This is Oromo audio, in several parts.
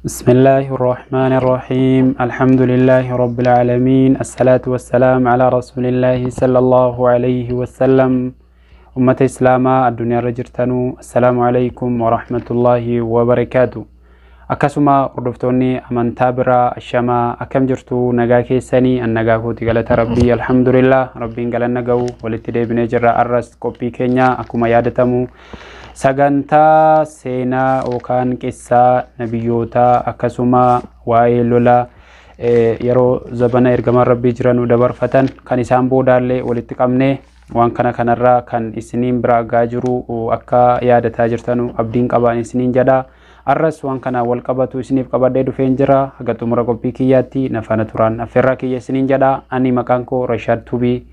بسم الله الرحمن الرحيم. الحمد لله رب العالمين، الصلاة والسلام على رسول الله صلى الله عليه وسلم. أمة إسلاما الدنيا رجرتنو، السلام عليكم ورحمة الله وبركاته. Akkasuma hordoftoonni amantaa biraa, ashamaa, akkam jirtu? Nagaa keessanii? An nagaa kooti, galata Rabbii, alhamdulillah. Rabbiin galanna ga'u. Walitti deebinee jirra. Arras qophii keenya akkuma yaadatamu sagantaa seenaa yookaan qissaa nabiyyootaa, akkasuma waa'ee lola yeroo zabana ergamaan Rabbii jiranuu dabarfatan kan isaan boodaallee walitti qabnee waan kana kanarraa kan isiniin biraa gaa jiru akka yaadataa jirtanu abdiin qabaan isiniin jedha. Arras waan kana wal qabatu isiniif qabadhee dhufeen jira. Haga xumura qophii kiyyaatti nafaana turaan affeerraa kiyya isiniin jedha. Ani maqaan koo Rashaad Tubii,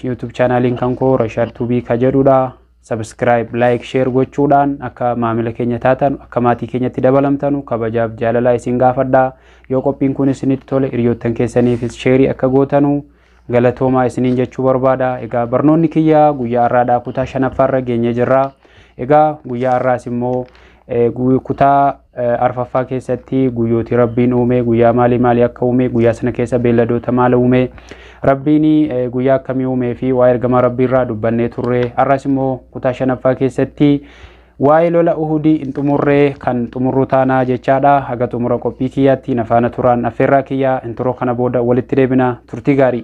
YouTube chaanaaliin kan koo Rashaad Tubii ka jedhudha. Subscribe, like, share gochuudhaan akka maamila keenya taatan, akka maatii keenyatti dabalamtanu kabajaaf jaalalaa isin gaafadha. Yoo qophiin kun isinitti tole hiriyoottan keessaniifis share akka gootanu galatoomaa isiniin jechuu barbaada. Egaa barnoonni kiyya guyyaa har'aadhaa kutaa shanaffaarra geenye jirra. Egaa guyyaa har'aas immoo kutaa arfaffaa keessatti guyyootii Rabbiin uume, guyyaa maalii maalii akka uume, guyyaa sana keessa beelladoota maal uume, Rabbiin guyyaa akkamii uumee fi waa'ee ergamaa Rabbii irraa dubbannee turre. Har'as immoo kutaa shanaffaa keessatti waa'ee lola Uhudii hin xumurree kan xumurru taanaa jechaadha. Haga xumura qophii kiyyaatti nafaana turaan affeerraa kiyyaa. Inturoo kana booda walitti deebina. Turtii gaarii.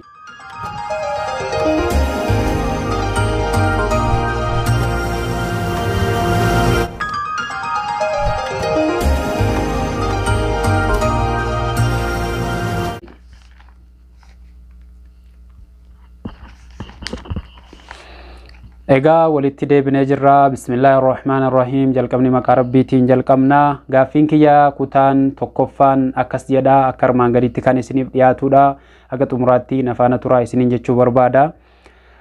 Egaa walitti deebinee jirra. Bismillaahi Rahmaan Rahiim. Jalqabni maqaa Rabbiitiin jalqabna. Gaaffiin kiyya kutaan tokkoffaan akkas jedha. Akka armaan gaditti kan isiniif dhiyaatudha. Haga xumuraatti nafaana turaa isiniin jechuu barbaada.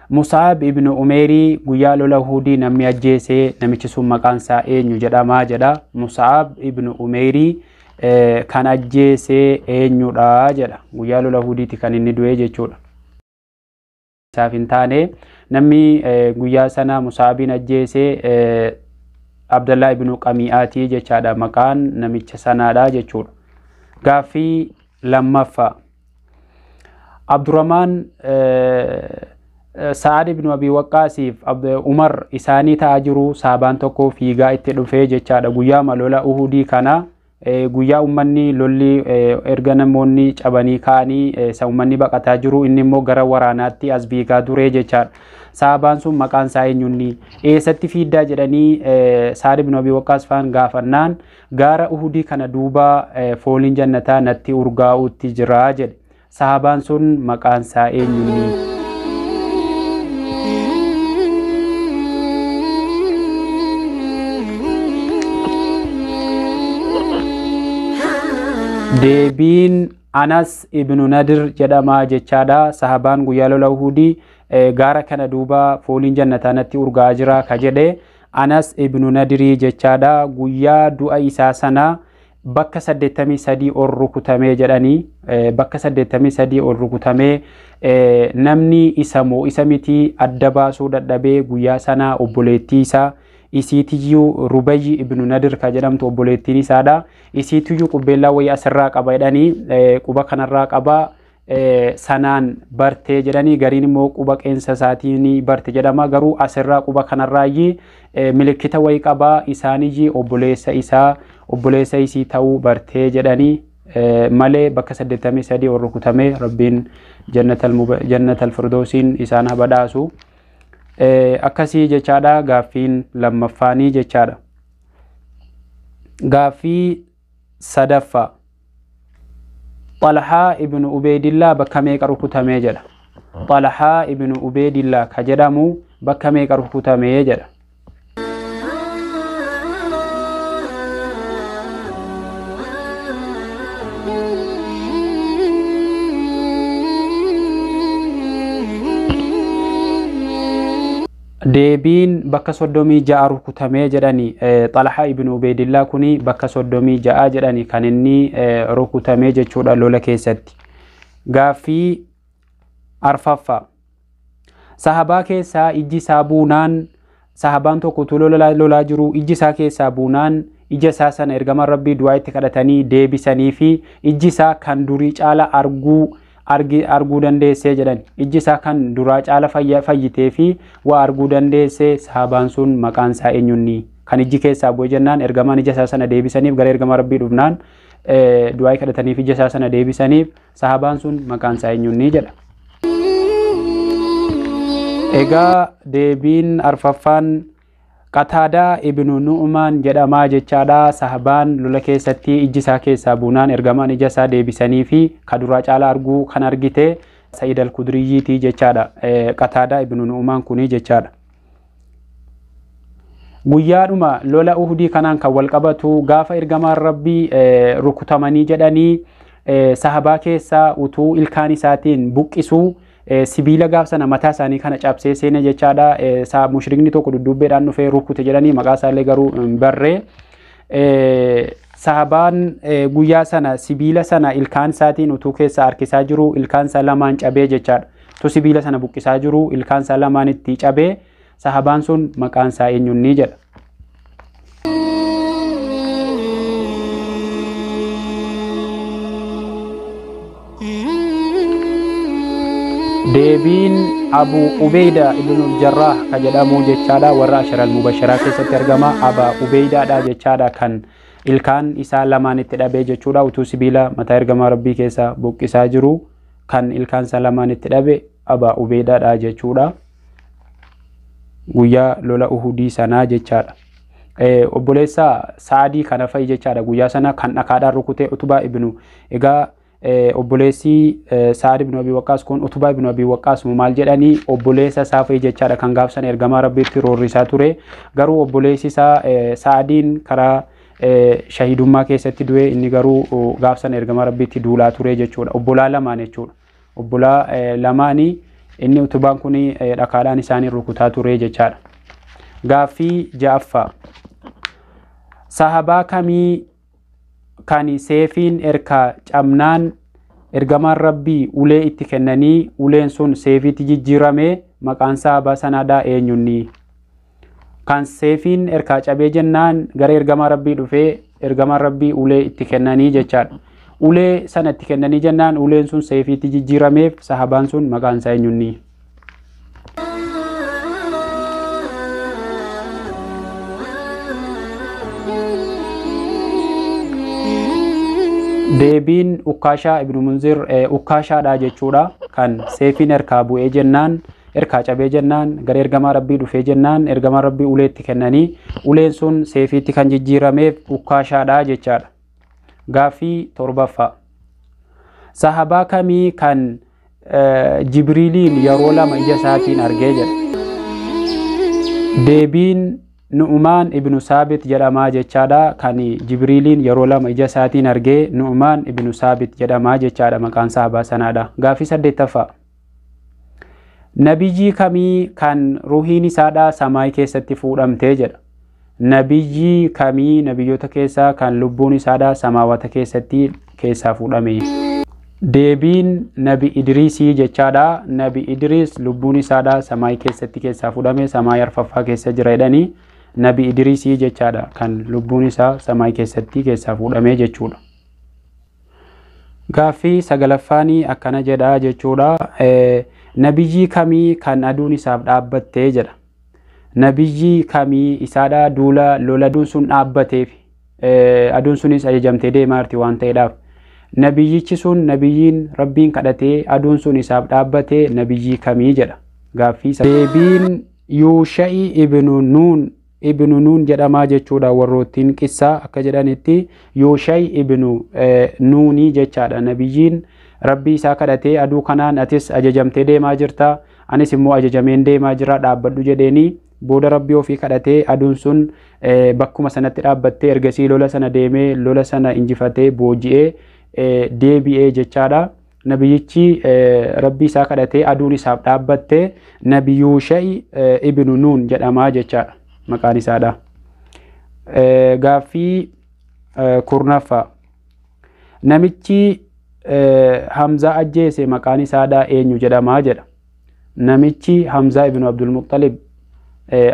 Musaab ibn Umeerii guyyaa lola Uhudii namni ajjeese, namichi sun maqaan isaa eenyu jedhamaa jedha. Musaab ibn Umeerii kan ajjeese eenyudha jedha. Guyyaa lola Uhudiiti kan inni du'e jechuudha. Isaaf hin taane, namni guyyaa sana Musaabiin ajjeese Abdallaa ibn Qami'aatii jechaadha, maqaan namicha sanaadha jechuudha. Gaaffii lammaffaa. Abdurrahmaan Sa'ad ibn Abi Waqqaasiif Umar isaanii ta'aa jiru, saabaan tokko fiigaa itti dhufee jechaadha. Guyyaa lola Uhudii kana, guyyaa uummanni lolli erga namoonni cabanii ka'anii isa uummanni baqataa jiru, inni immoo gara waraanaatti as fiigaa turee jechaadha. Saabaan sun maqaan isaa eenyunni, eessatti fiiddaa jedhanii Sa'ad ibn Abi Waqqaas faan gaafannaan, gaara Uhudii kana duuba fooliin jannataa natti urgaa'utti jira jedhe. Sahabaan sun maqaan isaa eenyunni? Deebiin Anas ibnu Nadir jedhama jechaadha. Sahabaan guyyaa lola Uhudii gaara kana duuba fooliin jannataa natti urgaa'aa jira ka jedhe Anas ibnu Nadirii jechaadha. Guyyaa du'a isaa sana bakka 83 ol rukutamee jedhanii, bakka 83 ol rukutamee, namni isa moo isa miti adda baasuu dadhabee. Guyyaa sana obboleettii isaa isiitiyyuu, Rubayyi ibnu Nadir ka jedhamtu obboleettiin isaadha. Isiitiyyuu qubbeellaa wayii asirraa qaba jedhanii, quba kanarraa qaba, sanaan bartee jedhanii. Gariin immoo quba qeensa isaatiin barte jedhama, garuu asirraa quba kanarraayyii milikkita wayii qaba, isaaniyyii obboleessa isaa, obboleessa isii ta'uu bartee jedhanii malee bakka 83 ol rukutamee. Rabbiin jannatal firdoosiin isaan haa badhaasu. Akkasii jechaadha gaaffiin lammaffaanii jechaadha. Gaaffii sadaffaa. Xalhaa ibnu Ubeedillaa bakka meeqa rukutamee jedha. Xalhaa ibnu Ubeedillaa ka jedhamu bakka meeqa rukutamee jedha. Deebiin bakka 36 rukutamee jedhani. Xalhaa ibnu Ubeedillaa kuni bakka 36 jedhani kan inni rukutamee jechuudha lola keessatti. Gaaffii arfaffaa. Sahabaa keessaa ijji isaa buunaan, sahabaan tokko utuu lola lolaa jiru ijji isaa keessaa buunaan, ija isaa sana ergamaan rabbii du'aa itti kadhatanii deebisanii fi ijji isaa kan durii caala arguu dandeessee jedhan. Ijji isaa kan duraa caala fayyitee fi waa arguu dandeessee sahabaan sun maqaan isaa eenyunni? Kan ijji keessaa bu'e jennaan ergamaan ija isaa sana deebisaniif gara ergamaa rabbii dhufnaan du'aa kadhataniif ija isaa sana deebisaniif sahabaan sun maqaan isaa eenyunni jedha. Egaa deebiin arfaffaan Qataadaa ibnu Nu'maan jedhamaa jechaadha. Sahabaan lola keessatti ijji isaa keessaa buunaan ergamaan ija isaa deebisanii fi kaduraa caala arguu kan argite Sa'id al-Kudriyyiitii jechaadha. Qataadaa ibnu Nu'maan kunii jechaadha. Guyyaadhuma lola Uhudii kanaan kan wal qabatu gaafa ergamaan rabbii rukutamanii jedhanii sahabaa keessaa utuu ilkaan isaatiin buqqisuu sibiila gaaf sana mataa isaanii kana cabsee seene jechaadha. Mushrikni tokko dudduubbeedhaan dhufee rukute jedhanii maqaa isaallee garuu hin barree. Sahabaan guyyaa sana sibiila sana ilkaan isaatiin utuu keessa harkisaa jiru ilkaan isaa lamaan cabee jechaadha. Utuu sibiila sana buqqisaa jiru ilkaan isaa lamaan itti cabee sahabaan sun maqaan isaa eenyunni jedha. Deebiin Abu Ubeyda ibn Jarrah ka jedhamu jechaadha. Warra Asharal Mubasharaa keessatti argama. Aba Ubeydaadha jechaadha kan ilkaan isaa lamaan itti dhabee jechuudha. Utuu sibiila mataa ergamaa rabbii keessa buqqisaa jiru kan ilkaan isaa lamaan itti dhabe Aba Ubeydaadha jechuudha. Guyyaa lola Uhudii sanaa jechaadha. Obboleessa Sa'adii kana fa'i jechaadha. Guyyaa sana kan dhakaadhaan rukute Utubaa ibnu. Egaa obboleessi Sa'ad ibn Abi Waqqaas kun Utubaa ibn Abi Waqqaas maal jedhanii obboleessa isaa fa'i jechaadha kan gaaf sana ergamaa rabbiitti roorrisaa ture. Garuu obboleessi isaa Sa'adiin karaa shahidummaa keessatti du'e inni garuu gaaf sana ergamaa rabbiitti duulaa ture jechuudha. Obbolaa lamaan jechuudha. Obbolaa lamaanii inni Utubaan kun dhakaadhaan isaanii rukutaa ture jechaadha. Gaaffii ja'affaa. Sahabaa kamii kan seefiin erka cabnaan ergamaan rabbii ulee itti kennanii uleen sun seefiitti jijjiirame maqaan sahabaa sanaadhaa eenyunni? Kan seefiin erkaa cabee jennaan gara ergamaa rabbii dhufee ergamaan rabbii ulee itti kennanii jechaadha. Ulee sana itti kennanii jennaan uleen sun seefiitti jijjiirameef sahabaan sun maqaan isaa eenyunni? Deebiin Ukkaashaa ibn Munzir Ukkaashaadha jechuudha. Kan seefiin erkaa bu'ee jennaan erkaa cabee jennaan gara ergamaa rabbii dhufee jennaan ergamaa rabbii ulee itti kennanii uleen sun seefiitti kan jijjiirameef Ukkaashaadha jechaadha. Gaaffii torbaffaa. Sahabaa kamii kan Jibriiliin yeroo lama ija isaatiin argee jedha. Deebiin Nu'maan ibnu Saabit jedhamaa jechaadha. Kan Jibriiliin yeroo lama ija isaatiin argee Nu'maan ibnu Saabit jedhamaa jechaadha maqaan sahabaa sanaadha. Gaaffii saddeettaffaa. Nabiyyii kamii kan ruhiin isaadhaa samaayii keessatti fuudhamtee jedha. Nabiyyii kamii nabiyyoota keessaa kan lubbuun isaadhaa samaawata keessatti keessaa fuudhame? Deebiin Nabi Idriisii jechaadha. Nabi Idriis lubbuun isaadhaa samaayii keessatti keessaa fuudhame samaayii arfaffaa keessa jira jedhanii Nabi Idriisii jechaadha kan lubbuun isaa samaayii keessatti keessaa fuudhame jechuudha. Gaaffii sagalaffaanii akkana jedha jechuudha. Nabiyyii kamii kan aduun isaaf dhaabbattee jedha. Nabiyyii kamii isaadha duula lola aduun sun dhaabbateef aduun sunis ajajamtee deemaa jirti waan ta'eedhaaf. Nabiyyichi sun nabiyyiin rabbiin kadhatee aduun sun isaaf dhaabbatee nabiyyii kamii jedha. Gaaffii deebiin Yuusha'i ibnu Nuun jedhamaa jechuudha. Warroottiin qissaa akka jedhanitti Yuusha'i ibnu Nuunii jechaadha. Nabiyyiin rabbii isaa kadhatee aduu kanaan atis ajajamtee deemaa jirta anis immoo ajajameen deemaa jira dhaabbadhu jedheenii booda rabbii ofii kadhatee aduun sun bakkuma sanatti dhaabbattee ergasii lola sana deemee lola sana injifatee booji'ee deebi'ee jechaadha. Nabiyyichi rabbii isaa kadhatee aduun isaaf dhaabbattee Nabi Yuusha'i ibnu Nuun jedhamaa jechaadha maqaan isaadha. Gaaffii kurnaffaa. Namichi Hamzaa ajjeese maqaan isaadhaa eenyu jedhamaa jedha. Namichi Hamzaa ibnu Abdul Muttalib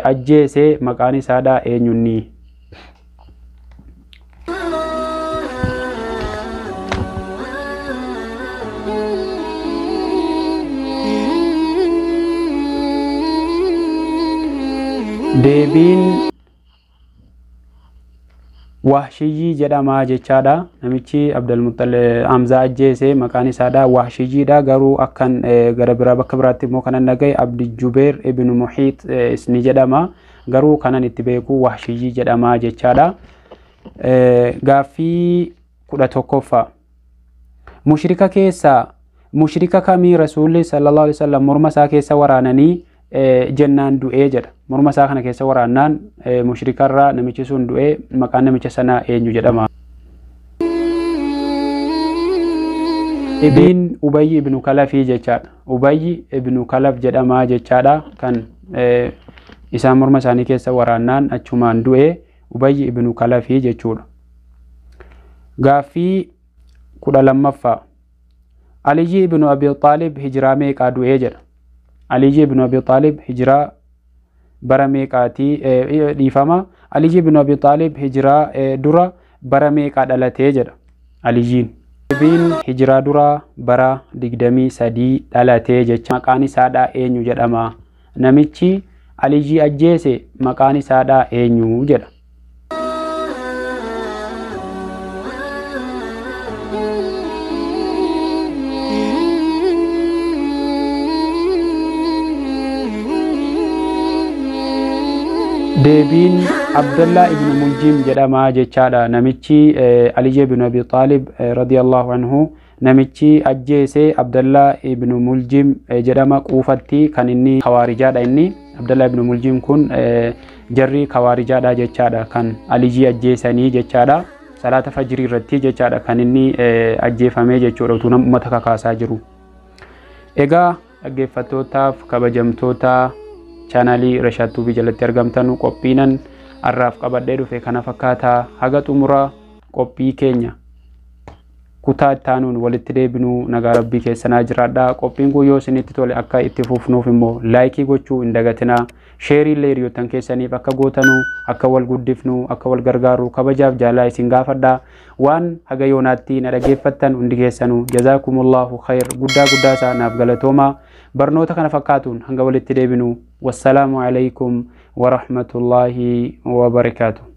ajjeese maqaan isaadhaa eenyunni? Deebiin Wahshiyyii jedhama jechaadha. Namichi Abdulmuxxalib Hamzaa ajjeese maqaan isaadha Wahshiyyiidha. Garuu akkan gara biraa bakka biraatti immoo kanan dhagaye Abdi Jubeer ibn Muhiit ni jedhama. Garuu kanan itti beeku Wahshiyyii jedhama jechaadha. Gaaffii 11ffaa. Mushrika keessaa mushrika kamii Rasuulli sallallahu alaihi wasallam morma isaa keessa waraananii jennaan du'ee jedha. Morma isaa kana keessa waraannaan mushrikarraa namichi sun du'ee maqaan namicha sanaa eenyu jedhama. Ibiin Ubayyi ibnu Kalafii jechaadha. Ubayyi ibnu Kalaf jedhama jechaadha. Kan isaan morma isaanii keessa waraannaan achumaan du'ee Ubayyi ibnu Kalafii jechuudha. Gaaffii 12ffaa. Aliyyi ibnu Abi Xaalib hijiraa meeqaa du'ee jedha. Aliyyi ibnu Abi Xaalib hijiraa bara meeqaatii dhiifama. Aliyyi ibnu Abi Xaalib hijiraa dura bara meeqaa dhalatee jedha. Aliyyiin. Deebiin hijiraa dura bara 23 dhalatee jecha. Maqaan isaadhaa eenyu jedhama. Namichi Aliyyi ajjeese maqaan isaadhaa eenyu jedha. Deebiin Abdallaa ibn Muljim jedhama jechaadha. Namichi Aliyyi ibn Abi Xaalib radiyallahu anhu namichi ajjeese Abdallaa ibn Muljim jedhama. Quufatti kan inni kawaarijaadha inni. Abdallaa ibn Muljim kun jarri kawaarijaadha jechaadha kan Aliyyi ajjeesanii jechaadha. Salaata fajrii irratti jechaadha kan inni ajjeefame jechuudha utuu nama uummata kakaasaa jiru. Egaa dhaggeeffattootaaf kabajamtoota chaanaalii Rashaad Tuubii jalatti argamtan qophiinan har'aaf qabadhee dhufe kana fakkaataa haga xumura qophii keenya kutaa itti aanuun walitti deebinuu nagaa rabbii keessanaa jiraadha. Qophiin kun yoo isinitti tole akka itti fufnuuf immoo laayikii gochuu hin dagatinaa. Sheerii illee hiriyoottan keessaniif akka gootanuu, akka wal guddifnuu, akka wal gargaaru kabajaaf jaalala isin gaafadha. Waan haga yoonaatti na dhaggeeffattan hundi keessanuu jazaakumullahu khayr guddaa guddaa isaa naaf galatooma. Barnoota kana fakkaatuun hanga walitti deebinu. Wassalaamu alaikum warahmatullaahi wabarakaatuh.